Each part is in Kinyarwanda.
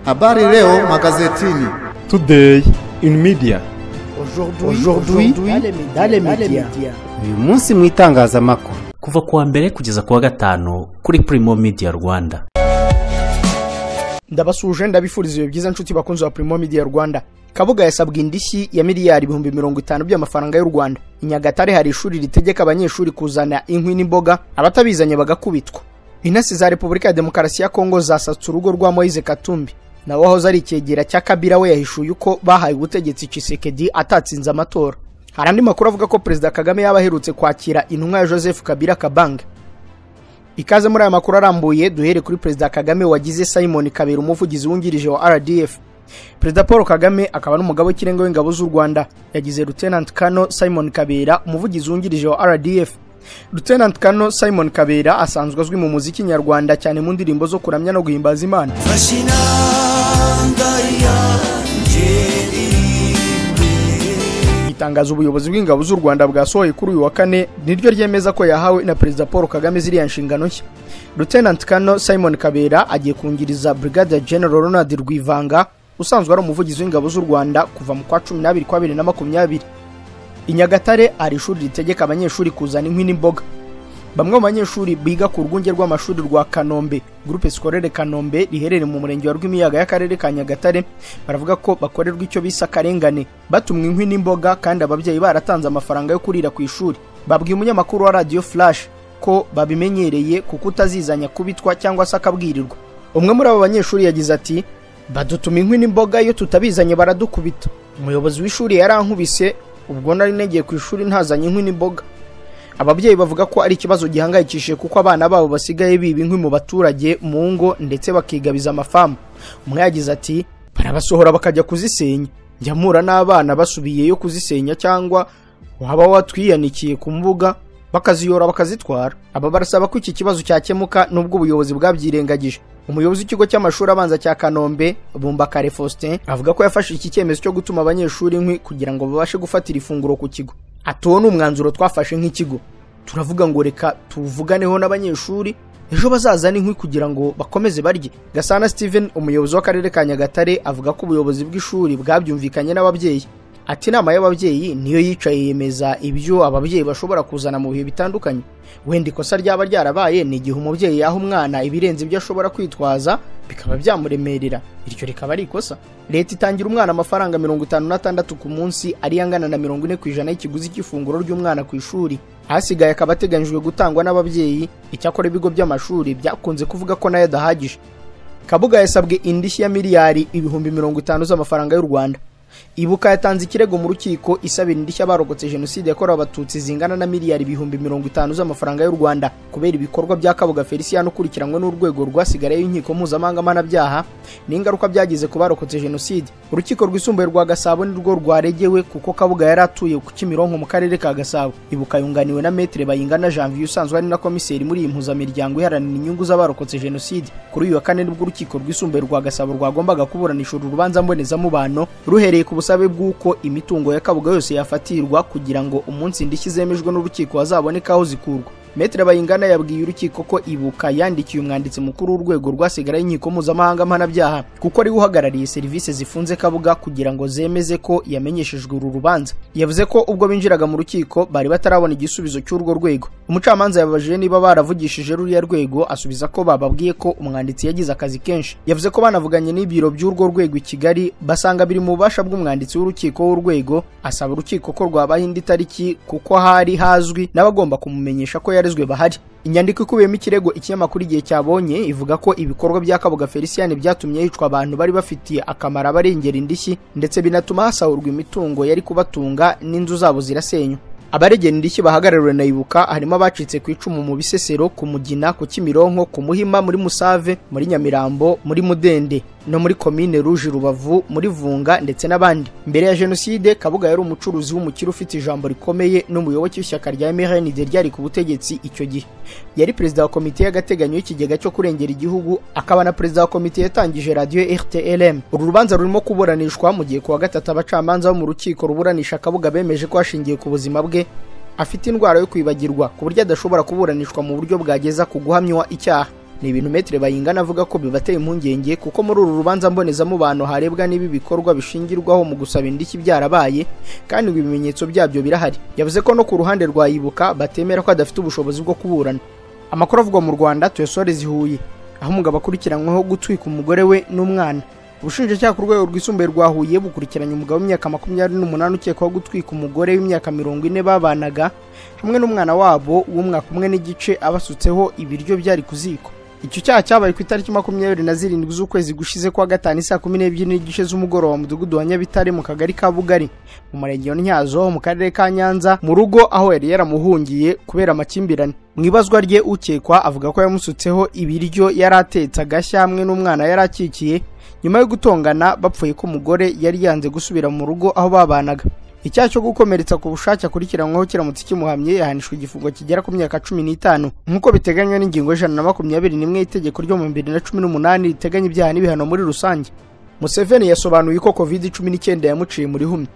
Habari leo magazetini. Today in media. Aujourd'hui dans les médias. Uyu munsi mu itangazamakuru. Kuva kuwa mbere kugeza kuwa gatanu kuri Primo Media Rwanda. Ndabasuje, ndabifuriza ibihe byiza nshuti bakunzi ba Primo Media Rwanda. Kabuga yasabwe indishyi ya miliyari 50,000 by'amafaranga y'u Rwanda. I Nyagatare hari ishuri ritegeka abanyeshuri kuzana inkwi n'imboga, abatabizanye bagakubitwa. Intasi za Repubulika ya Demokarasi ya Kongo zasatse urugo rwa Moise Katumbi. Nawe wahoze ari icyegera cya Kabila we yahishuye uko bahaye ubutegetsi Tshisekedi atatsinze amatora. Hari andi makuru avuga ko Perezida Kagame yaba aherutse kwakira intumwa ya Joseph Kabila Kabange. Ikaze muri aya makuru arambuye, duhere kuri Perezida Kagame wagize Simon Kabera umuvugizi wungirije wa RDF. Perezida Paul Kagame akaba n'umugabo w'ikirenga w'ingabo z'u Rwanda yagize Lieutenant Colonel Simon Kabera umuvugizi wungirije wa RDF. Lieutenant Colonel Simon Kabera asanzwe azwi mu muziki nyarwanda cyane mu ndirimbo zo kuramya no guhimbaza Imana. Itangazo ubuyobozi bw'ingabo z'u Rwanda bwasohoye kuri uyu wa kane niryo ryemeza ko yahawe na Perezida Paul Kagame ziriya nshingano nshya. Lieutenant Colonel Simon Kabera agiye kungiriza Brigadier General Ronald Rwivanga usanzwe ari umuvugizi w'ingabo z'u Rwanda kuva mu kwa 12 kwa 2020. I Nyagatare hari ishuri ritegeka abanyeshuri kuzana inkwi n'imboga. Bamwe mu banyeshuri biga ku rwunge rw'amashuri rwa Kanombe, Groupe Scolaire Kanombe riherereye mu murenge wa Rwimiyaga y'akarere ka Nyagatare, baravuga ko bakorerwa icyo bisa karengane, batumwa inkwi n'imboga kandi ababyeyi baratanze amafaranga yo kurira ku ishuri. Babwiye umunyamakuru wa Radio Flash ko babimenyereye kuko utazizanya kubitwa cyangwa se akabwirirwa. Umwe muri abo banyeshuri yagize ati: "Badutuma inkwi n'imboga, iyo tutabizanye baradukubita. Umuyobozi w'ishuri yarankubise ubwo nari negiye ku ishuri ntazanye inkwi n'imboga." Ababyeyi bavuga ko ari ikibazo gihangayikishije kuko abana babo basigaye biba inkwi mu baturage mu ngo ndetse bakigabiza amafamu. Umwe yagize ati: "Barabasohora bakajya kuzisenya. Njya mpura n'abana basubiyeyo kuzisenya cyangwa waba watwiyanikiye ku mbuga bakaziyora bakazitwara." Aba barasaba ko iki kibazo cyakemuka nubwo ubuyobozi bwabyirengagije. Umuyobozi w'ikigo cy'amashuri abanza cya Kanombe, Bumbakare Faustin, avuga ko yafashe iki cyemezo cyo gutuma abanyeshuri inkwi kugira ngo babashe gufatira ifunguro ku kigo. Ati: "Uwo ni umwanzuro twafashe nk'ikigo. Turavuga ngo reka tuvuganeho n'abanyeshuri ejo bazazana inkwi kugira ngo bakomeze barye." Gasana Steven, umuyobozi w'akarere ka Nyagatare, avuga ko ubuyobozi bw'ishuri bwabyumvikanye n'ababyeyi. Ati: "Inama y'ababyeyi niyo yicaye yemeza ibyo ababyeyi bashobora kuzana mu bihe bitandukanye. Wenda ikosa ryaba ryarabaye ni igihe umubyeyi yaha umwana ibirenze ibyo ashobora kwitwaza bikaba byamuremerera, iryo rikaba ari ikosa." Leta itangira umwana amafaranga 56 ku munsi ari angana na 40% y'ikiguzi cy'ifunguro ry'umwana ku ishuri. Ahasigaye akaba ateganyijwe gutangwa n'ababyeyi. Icyakora ibigo by'amashuri byakunze kuvuga ko nayo adahagije. Kabuga yasabwe indishyi ya miliyari 50,000 z'amafaranga y'u Rwanda. Ibuka yatanze ikirego mu rukiko isabira indishyi abarokotse jenoside yakorewe abatutsi zingana na miliyari 50,000 z'amafaranga y'u Rwanda kubera ibikorwa bya Kabuga Felicien ukurikiranywe n'urwego rwasigaraye inkiko mpuzamahanga mpanabyaha n'ingaruka byagize ku barokotse jenoside. Urukiko rwisumbuye rwa Gasabo nirwo rwaregewe kuko Kabuga yari atuye ku Kimironko mu karere ka Gasabo. Ibuka yunganiwe na Maître Bayingana Janvier usanzwe ari na komiseri muri iyi mpuzamiryango iharanira inyungu z'abarokotse jenoside. Kuri uyu wa kane nibwo urukiko rwisumbuye rwa Gasabo rwagombaga kuburanisha uru rubanza mbonezamubano ruhereye ku busabe bw'uko imitungo ya Kabuga yose yafatirwa kugira ngo umunsi indishyi zemejwe n'urukiko hazaboneka aho zikurwa. Maître Bayingana yabwiye urukiko ko Ibuka yandikiye umwanditsi mukuru w'urwego rwasigaraye inkiko mpuzamahanga mpanabyaha kuko ari uhagarariye serivisi zifunze Kabuga kugira ngo zemeze ko yamenyeshejwe uru rubanza. Yavuze ko ubwo binjiraga mu rukiko bari batarabona igisubizo cy'urwo rwego. Umucamanza yababajije niba baravugishije ruriya rwego, asubiza ko bababwiye ko umwanditsi yagize akazi kenshi. Yavuze ko banavuganye n'ibiro by'urwo rwego i Kigali basanga biri mu bubasha bw'umwanditsi w'urukiko w'urwego, asaba urukiko ko rwabaha indi tariki kuko hari hazwi n'abagomba kumumenyesha ko yarezwe bahari. Inyandiko ikubiyemo ikirego ikinyamakuru Igihe cyabonye ivuga ko ibikorwa bya Kabuga Felicien byatumye hicwa abantu bari bafitiye akamaro abarengera indishyi ndetse binatuma hasahurwa imitungo yari kubatunga n'inzu zabo zirasenywa. Abaregera indishyi bahagarariwe na Ibuka harimo abacitse ku icumu mu Bisesero, ku Mugina, ku Kimironko, ku Muhima, muri Musave, muri Nyamirambo, muri Mudende no muri Komine Rouge Rubavu, muri Vunga ndetse n'abandi. Mbere ya jenoside Kabuga yari umucuruzi w'umukire ufite ijambo rikomeye n'umuyoboke w'ishyaka rya MRND ryari ku butegetsi icyo gihe. Yari perezida wa komite y'agateganyo y'ikigega cyo kurengera igihugu, akaba na perezida wa komite yatangije radio RTLM. Uru rubanza rurimo kuburanishwa mu gihe kuwa gatatu abacamanza bo mu rukiko ruburanisha Kabuga bemeje ko hashingiye ku buzima bwe afite indwara yo kwibagirwa ku buryo adashobora kuburanishwa mu buryo bwageza ku guhamywa icyaha. Ni ibintu Maître Bayingana avuga ko bibateye impungenge, kuko muri uru rubanza mbonezamubano harebwa niba ibikorwa bishingirwaho mu gusaba indishyi byarabaye, kandi ngo ibimenyetso byabyo birahari. Yavuze ko no ku ruhande rwa Ibuka batemera ko adafite ubushobozi bwo kuburana. Amakuru avugwa mu Rwanda tuyasoreze i Huye, aho umugabo akurikiranyweho gutwika umugore we n'umwana. Ubushinjacyaha ku rwego rwisumbuye rwa Huye bukurikiranye umugabo w'imyaka 28 ukekwaho gutwika umugore w'imyaka 40 babanaga hamwe n'umwana wabo w'umwaka 1 n'igice, abasutseho ibiryo byari ku ziko. Icyo cyaha cyabaye ku itariki 27 z'ukwezi gushize kwa gatanu saa 12:30 z'umugoroba mu mudugudu wa Nyabitare mu kagari ka Bugari mu murenge wa Ntyazo mu karere ka Nyanza, mu rugo aho yari yaramuhungiye kubera amakimbirane. Mu ibazwa rye ukekwa avuga ko yamusutseho ibiryo yari atetse agashya hamwe n'umwana yari akikiye, nyuma yo gutongana bapfuye ko umugore yari yanze gusubira mu rugo aho babanaga. Icyaha cyo gukomeretsa ku bushake akurikiranyweho kiramutse kimuhamye yahanishwa igifungo kigera ku myaka 15 nk'uko biteganywa n'ingingo 121 y'itegeko ryo mu 2018 riteganya ibyaha n'ibihano muri rusange. Museveni yasobanuye ko COVID-19 yamuciye muri humye.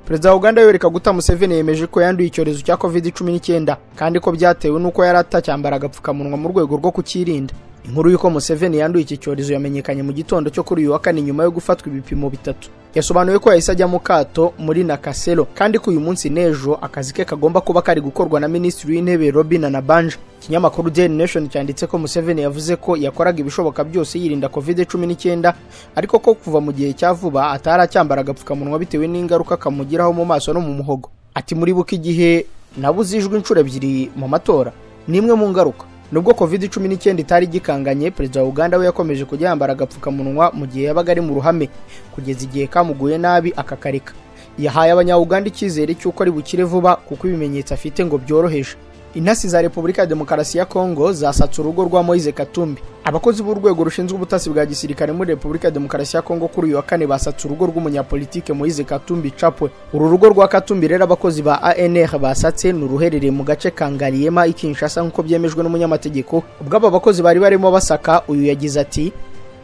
Perezida wa Uganda Yoweri Kaguta Museveni yemeje ko yanduye icyorezo cya COVID-19 kandi ko byatewe n'uko yari atacyambara agapfukamunwa mu rwego rwo kukirinda. Inkuru y'uko Museveni yanduye iki cyorezo yamenyekanye mu gitondo cyo kuri uyu wa kane nyuma yo gufatwa ibipimo 3. Yasobanuye ko yahise ajya mu kato muri Nakasero, kandi ko uyu munsi n'ejo akazi ke kagomba kuba kari gukorwa na Minisitiri w'Intebe Robin Nabanja. Ikinyamakuru Daily Nation cyanditse ko Museveni yavuze ko yakoraga ibishoboka byose yirinda COVID-19, ariko ko kuva mu gihe cya vuba atari acyambara agapfukamunwa bitewe n'ingaruka kamugiraho mu maso no mu muhogo. Ati muribuka igihe nabuze ijwi inshuro 2 mu matora, ni imwe mu ngaruka. Nubwo COVID-19 itari gikanganye, Perezida wa Uganda we yakomeje kujya yambara agapfukamunwa mu gihe yabaga ari mu ruhame kugeza igihe kamuguye nabi akakareka. Yahaye abanya-Uganda icyizere cy'uko ari bukire vuba kuko ibimenyetso afite ngo byoroheje. Intasi za Repubulika ya Demokarasi ya Kongo zasatse urugo rwa Moise Katumbi. Abakozi b'urwego rushinzwe ubutasi bwa gisirikare muri Repubulika ya Demokarasi ya Kongo kuri uyu wa kane basatse urugo rw'umunyapolitike Moise Katumbi Chapwe. Uru rugo rwa Katumbi rero abakozi ba ANR basatse ni uruherereye mu gace ka Ngaliema i Kinshasa nk'uko byemejwe n'umunyamategeko. Ubwo aba bakozi bari barimo basaka, uyu yagize ati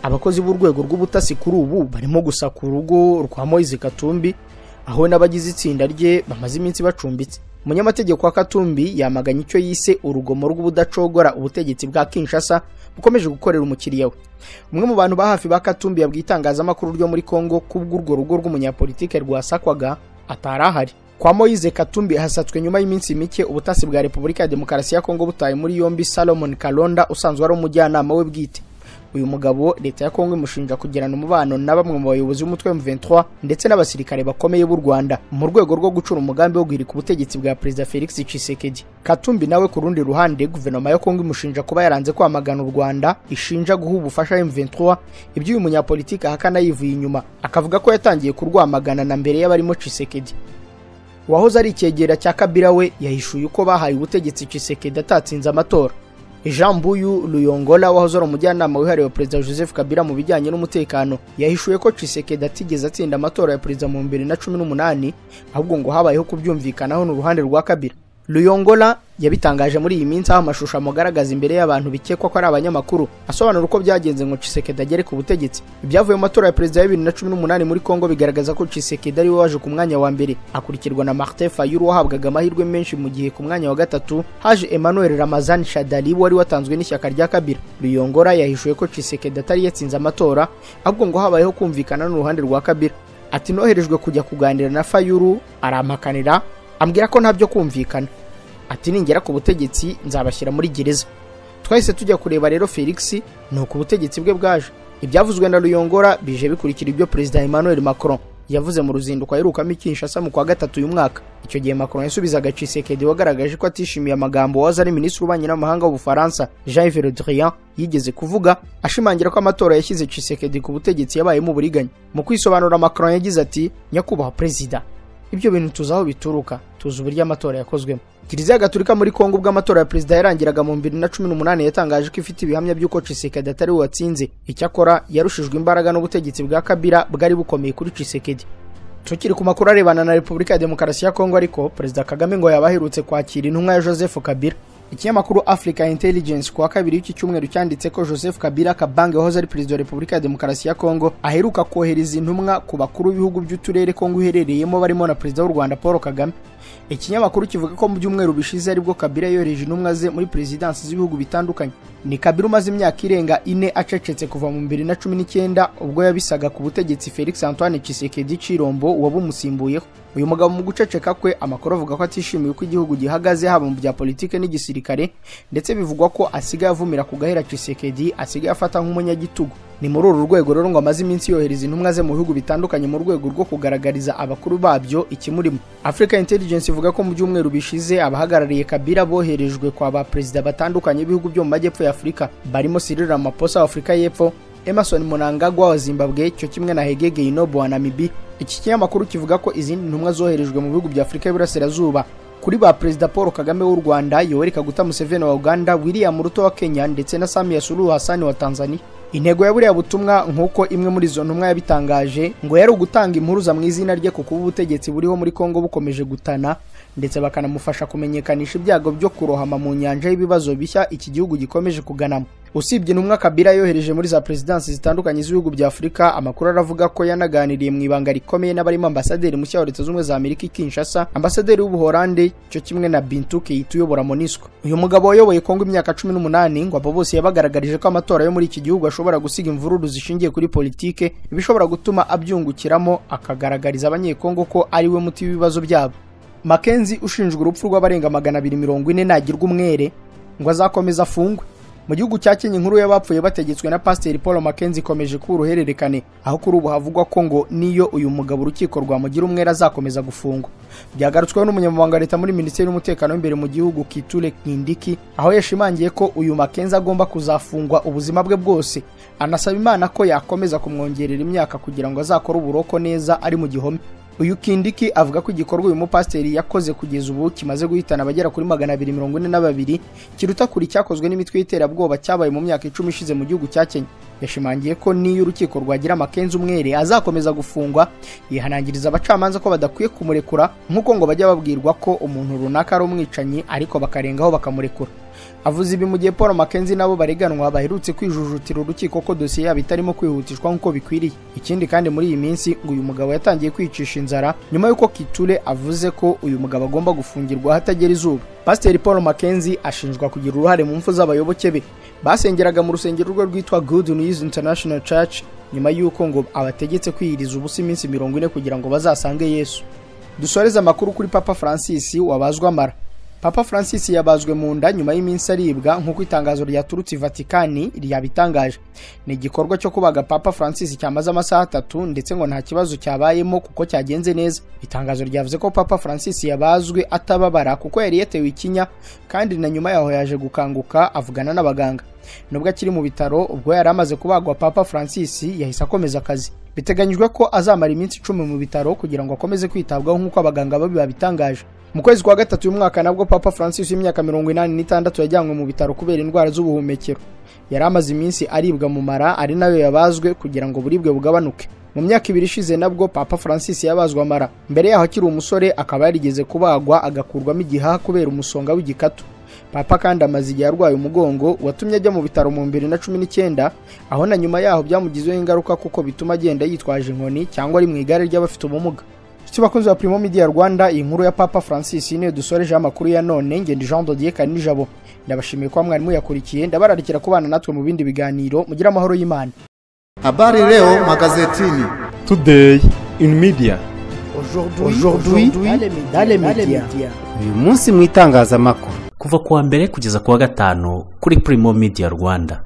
abakozi b'urwego rw'ubutasi kuri ubu barimo gusaka urugo rwa Moise Katumbi, aho n'abagize itsinda rye bamaze iminsi bacumbitse. Umunyamategeko wa Katumbi yamaganye icyo yise urugomo rw'ubudacogora ubutegetsi bwa Kinshasa bukomeje gukorera umukiriya we. Umwe mu bantu ba hafi ba Katumbi yabwiye itangazamakuru ryo muri Kongo kubw'urwo rugo rw'umunyapolitike rwasakwaga atari ahari. Kwa Moise Katumbi hasatswe nyuma y'iminsi mike ubutasi bwa Repubulika ya Demokarasi ya Kongo butaye muri yombi Salomon Kalonda usanzwe ari umujyanama we bwite. Uyu mugabo leta ya Kongo imushinja kugirana umubano na bamwe mu bayobozi b'umutwe M23 ndetse n'abasirikare bakomeye b'u Rwanda mu rwego rwo gucura umugambi wo guhirika ubutegetsi bwa Perezida Felix Tshisekedi. Katumbi nawe ku rundi ruhande guverinoma ya Kongo imushinja kuba yaranze kwamagana u Rwanda, ishinja guha ubufasha M23, ibyo uyu munyapolitiki ahakana yivuye inyuma, akavuga ko yatangiye kurwamagana na mbere y'abarimo Tshisekedi. Wahoze ari icyegera cya Kabila we yahishuye uko bahaye ubutegetsi Tshisekedi atatsinze amatora. Jean Mbuyu Luyongola wahoze ari umujyanama wihariye wa Perezida Joseph Kabila mu bijyanye n'umutekano yahishuye ko Tshisekedi atigeze atsinda amatora ya perezida mu 2018, ahubwo ngo habayeho kubyumvikanaho n'uruhande rwa Kabila. Luyongola yabitangaje muri iyi minsi aho amashusho amugaragaza imbere y'abantu bikekwa ko ari abanyamakuru asobanura uko byagenze ngo Tshisekedi agere ku butegetsi. Ibyavuye mu matora ya perezida ya 2018 muri Kongo bigaragaza ko Tshisekedi ari we waje ku mwanya wa mbere, akurikirwa na Martin Fayulu wahabwaga amahirwe menshi, mu gihe ku mwanya wa gatatu haje Emmanuel Ramazani Shadali wari watanzwe n'ishyaka rya Kabila. Luyongola yahishuye ko Tshisekedi atari yatsinze amatora, ahubwo ngo habayeho kumvikana n'uruhande rwa Kabila. Ati noherejwe kujya kuganira na Fayulu arampakanira, ambwira ko ntabyo kumvikana. Ati ningera ku butegetsi nzabashyira muri gereza. Twahise tujya kureba rero Felix, nuko ubutegetsi bwe bwaje. Ibyavuzwe na Luyongola bije bikurikira ibyo Perezida Emmanuel Macron yavuze mu ruzinduko aherukamo i Kinshasa mu kwa gatatu uyu mwaka. Icyo gihe Macron yasubizaga Tshisekedi wagaragaje ko atishimiye amagambo waza ari minisitiri w'ububanyi n'amahanga w'Ubufaransa Jean-Yves Le Drian yigeze kuvuga, ashimangira ko amatora yashyize Tshisekedi ku butegetsi yabayemo uburiganya. Mu kwisobanura Macron yagize ati nyakubahwa perezida, ibyo bintu tuzi aho bituruka, tuzi uburyo amatora yakozwemo. Kiliziya Gatolika muri Kongo ubwo amatora ya perezida yarangiraga mu 2018 yatangaje ko ifite ibihamya by'uko Tshisekedi atari we watsinze. Icyakora yarushijwe imbaraga n'ubutegetsi bwa Kabila bwari bukomeye kuri Tshisekedi. Tukiri ku makuru arebana na Repubulika ya Demokarasi ya Kongo ariko, Perezida Kagame ngo yaba aherutse kwakira intumwa ya Joseph Kabila. Ikinyamakuru Africa Intelligence kuwa kabiri w'iki cyumweru cyanditse ko Joseph Kabila Kabange wahoze ari perezida wa Repubulika ya Demokarasi ya Kongo aheruka kohereza intumwa ku bakuru b'ibihugu by'uturere Kongo iherereyemo barimo na perezida w'u Rwanda Paul Kagame. Ikinyamakuru kivuga ko mu byumweru bishize aribwo Kabila yohereje intumwa ze muri perezidansi z'ibihugu bitandukanye. Ni Kabila umaze imyaka irenga 4 acecetse kuva mu 2019 ubwo yabisaga ku butegetsi Felix Antoine Tshisekedi Tshilombo wabumusimbuyeho. Uyu mugabo mu guceceka kwe amakuru avuga ko atishimiye uko igihugu gihagaze haba mu bya politike n'igisirikare, ndetse bivugwa ko asigaye avumira ku gahera Tshisekedi asigaye afata nk'umunyagitugu. Ni muri uru rwego rero ngo amaze iminsi yohereza intumwa ze mu bihugu bitandukanye mu rwego rwo kugaragariza abakuru babyo ikimurimo. Africa Intelligence ivuga ko mu byumweru bishize abahagarariye Kabila boherejwe kwa ba perezida batandukanye b'ibihugu byo mu majyepfo ya Afurika barimo Cyril Ramaphosa wa Afurika y'Epfo, Emerson Mnangagwa wa Zimbabwe cyo kimwe na Hage Geingob wa Namibia. Iki kinyamakuru kivuga ko izindi ntumwa zoherejwe mu bihugu bya Afurika y'Iburasirazuba kuri ba perezida Paul Kagame w'u Rwanda, Yoweri Kaguta Museveni wa Uganda, William Ruto wa Kenya ndetse na Samia Suluhu Hassan wa Tanzania. Intego ya buriya butumwa nk'uko imwe muri izo ntumwa yabitangaje ngo yari ugutanga impuruza mu izina rye kuko ubutegetsi buriho muri Kongo bukomeje gutana, ndetse bakanamufasha kumenyekanisha ibyago byo kurohama mu nyanja y'ibibazo bishya iki gihugu gikomeje kuganamo. Usibye intumwa Kabila yohereje muri za perezidansi zitandukanye z'ibihugu bya Afurika, amakuru aravuga ko yanaganiriye mu ibanga rikomeye n'abarimo ambasaderi mushya wa Leta Zunze Ubumwe za Amerika i Kinshasa, ambasaderi w'Ubuholande cyo kimwe na Bintou Keita uyobora MONUSCO. Uyu mugabo wayoboye Kongo imyaka 18 ngo abo bose yabagaragarije ko amatora yo muri iki gihugu ashobora gusiga imvururu zishingiye kuri politike, ibishobora gutuma abyungukiramo akagaragariza abanyekongo ko ari we muti w'ibibazo byabo. Mackenzie ushinjwa urupfu rw'abarenga 240 nagirwa umwere ngo azakomeza afungwe. Mu gihugu cya Kenya inkuru y'abapfuye bategetswe na Pasiteri Paul Mackenzie ikomeje kuba uruhererekane, aho kuri ubu havugwa ko ngo niyo uyu mugabo urukiko rwamugira umwere azakomeza gufungwa. Byagarutsweho n'umunyamabanga wa leta muri Minisiteri y'Umutekano w'imbere mu gihugu Kithure Kindiki, aho yashimangiye ko uyu Mackenzie agomba kuzafungwa ubuzima bwe bwose, anasaba Imana ko yakomeza kumwongerera imyaka kugira ngo azakore uburoko neza ari mu gihome. Uyu Kindiki avuga ko igikorwa uyu mupasiteri yakoze kugeza ubu kimaze guhitana abagera kuri 242 kiruta kuri cyakozwe n'imitwe y'iterabwoba cyabaye mu myaka 10 ishize mu gihugu cya Kenya. Yashimangiye ko niyo urukiko rwagira Mackenzie umwere azakomeza gufungwa, yihanangiriza abacamanza ko badakwiye kumurekura nk'uko ngo bajya babwirwa ko umuntu runaka ari umwicanyi ariko bakarengaho bakamurekura. Avuze ibi mu gihe Paul Mackenzie nabo bareganwa baherutse kwijujutira urukiko ko dosiye yabo itarimo kwihutishwa nk'uko bikwiriye. Ikindi kandi muri iyi minsi ngo uyu mugabo yatangiye kwicisha inzara nyuma y'uko Kithure avuze ko uyu mugabo agomba gufungirwa ahatagera izuba. Pasiteri Paul Mackenzie ashinjwa kugira uruhare mu mfu z'abayoboke be basengeraga mu rusengero rwe rwitwa Good News International Church, nyuma y'uko ngo abategetse kwiyiriza ubusa iminsi 40 kugira ngo bazasange Yesu. Dusoreze amakuru kuri Papa Francis wabazwa amara. Papa Francis yabazwe mu nda nyuma y'iminsi aribwa nk'uko itangazo ryaturutse Vatikani ryabitangaje. Ni igikorwa cyo kubaga Papa Francis cyamaze amasaha 3 ndetse ngo nta kibazo cyabayemo kuko cyagenze neza. Itangazo ryavuze ko Papa Francis yabazwe atababara kuko yari yatewe ikinya, kandi na nyuma yaho yaje gukanguka avugana n'abaganga. Nubwo akiri mu bitaro ubwo yari amaze kubagwa, Papa Francis yahise akomeza akazi. Biteganyijwe ko azamara iminsi 10 mu bitaro kugira ngo akomeze kwitabwaho nk'uko abaganga babi babitangaje. Mu kwezi kwa gatatu uyu mwaka nabwo Papa Francis w'imyaka 86 yajyanywe mu bitaro kubera indwara z'ubuhumekero. Yari amaze iminsi aribwa mu mara ari nayo yabazwe kugira ngo buribwe bugabanuke. Mu myaka 2 ishize nabwo Papa Francis yabazwe amara. Mbere yaho akiri umusore akaba yarigeze kubagwa agakurwamo igihaha kubera umusonga w'igikatu. Papa kandi amaze igihe arwaye umugongo watumye ajya mu bitaro mu 2019, aho na nyuma yaho byamugizeho ingaruka kuko bituma agenda yitwaje inkoni cyangwa ari mu igare ry'abafite ubumuga. Inshuti bakunzi ba Primo Media Rwanda, iyi nkuru ya Papa Francis niyo dusoreje amakuru ya none. Ngende Jean Dodier Karinijabo, ndabashimiye kwa mwarimu yakurikiye, ndabararikira kubana natwe mu bindi biganiro. Mugira amahoro y'Imana. Habari leo magazetini. Today in media. Aujourd'hui dans les médias. Uyu munsi mu itangazamakuru. Kuva kuwa mbere kugeza kuwa gatanu kuri Primo Media Rwanda.